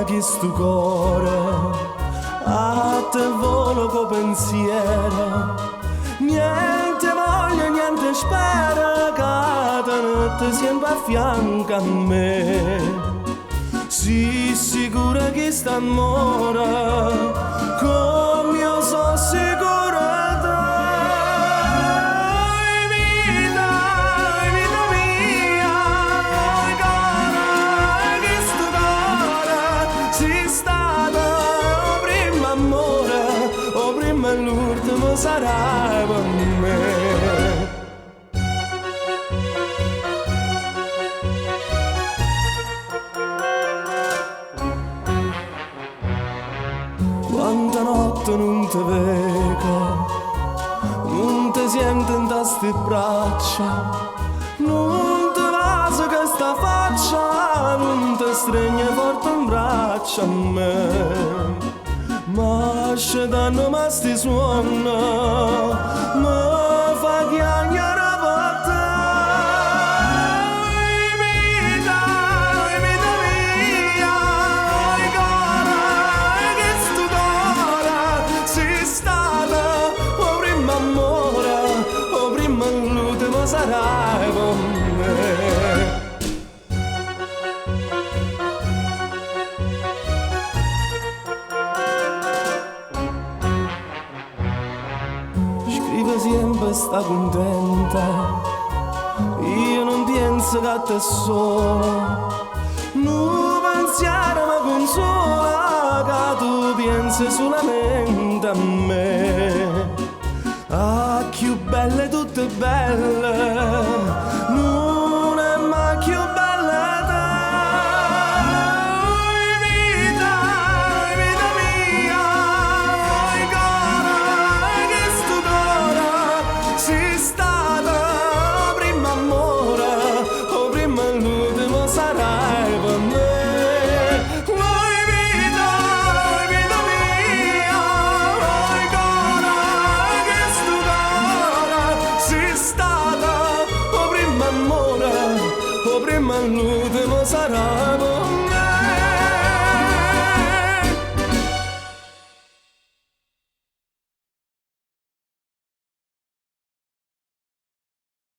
Tene chistu core, a te volo co pensiero. Niente voglio, niente spero, che tenete sempre a fianco a me. Sii sicura che sta amore, come io sono sicura te. Oi vita, oi vita mia, oi cara, che sto core, sei stata o primo amore, o primo e l'ultimo sarà per me. Quanta notte nun te veco, nun te siento 'int'a 'sti braccia, nun te vaso chesta faccia, nun te stregne forte 'mbraccia a me. Ma scetannome 'a 'sti suonne, me fa chiagnere pe' te. Oi vita, oi vita mia, oi core, chistu core, si' stata 'o primmo ammore, 'o primmo e l'ultimo sarà pe' me. Scrive sempe sta cuntenta, io nun penso che te sola. Nu pensiero mi consola, che tu pensi solamente a me. 'A cchiù bella 'e tutte belle, nun è mai cchiù bella 'e te. Oi vita, oi vita mia, oi core, chistu core, si' stata 'o primmo ammore, 'o primmo e l'ultimo sarà pe' me. Oi vita, oi vita mia, oi core, chistu core, si' stata 'o primmo ammore, 'o primmo e l'ultimo sarà pe' me.